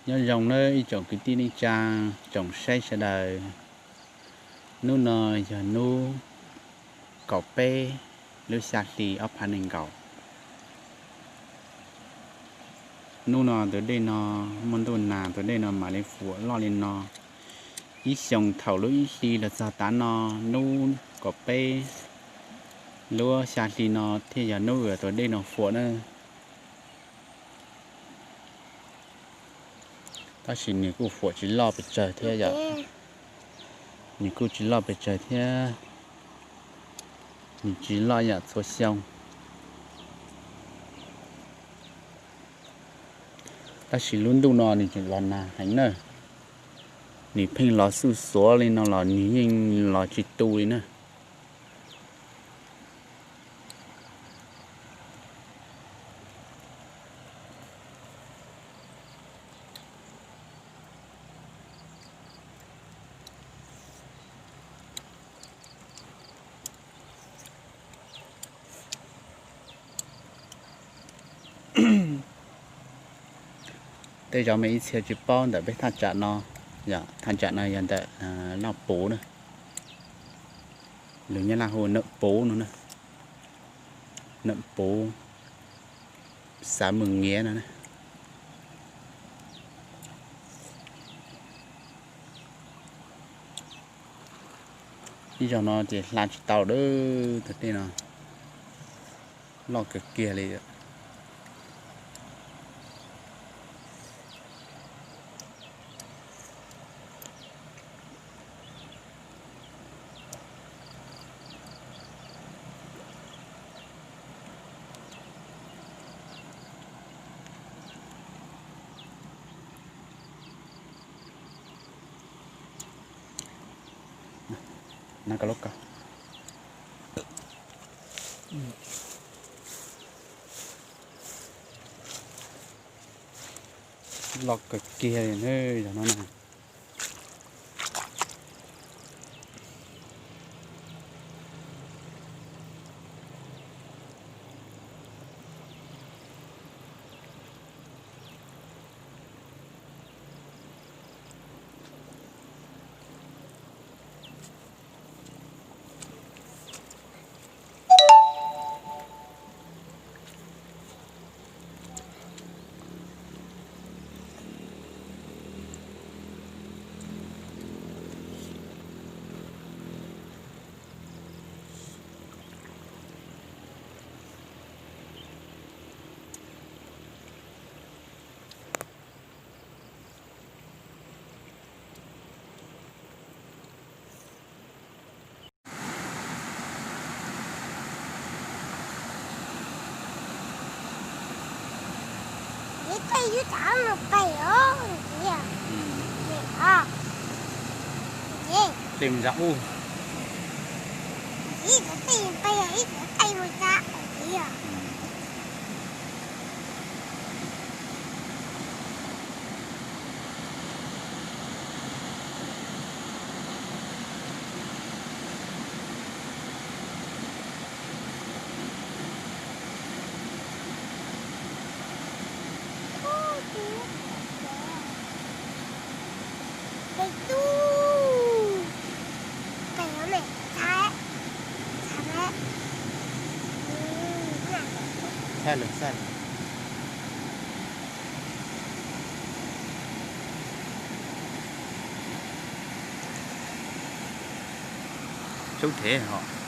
Nyob zoo nawb ib tsoom kwv tij neej tsa, tsoom saib sawv daws. Hnub no yog hnub kaum peb lub xya hli ob phav nees nkaum. Hnub no tus dej no muaj ntuj nag, tus dej no mam li fuam loj li no. Ib xyoos thaum lub ib hli los txog tav no, hnub kaum peb lub xya hli no thiaj yog hnub uas tus dej no fuam na. Tab sis nws kuj fuam tsis loj pes tsawg thiab yom. Nws kuj tsis loj pes tsawg thiab, nws tsis loj yam txhua xyoo. Tab sis lub ntuj no nws tseem los nag heev na. Nws pheej los xuj xuav li no los nws yeej los tsis tu li na. Tej zaum mas ib txhia tsis paub ntawm peb thaj tsam no, yog thaj tsam no yog ntawm Lauj Puv na. Lus Nyab Laj hu Nậm Pú no na. Nậm Pú, xã Mường Nhé no na. Ib zaug no ces hla tsis tau lawm, tus dej no loj kawg kiag li. Loj kawg kiag li na, zaum no na. Sub thev ho.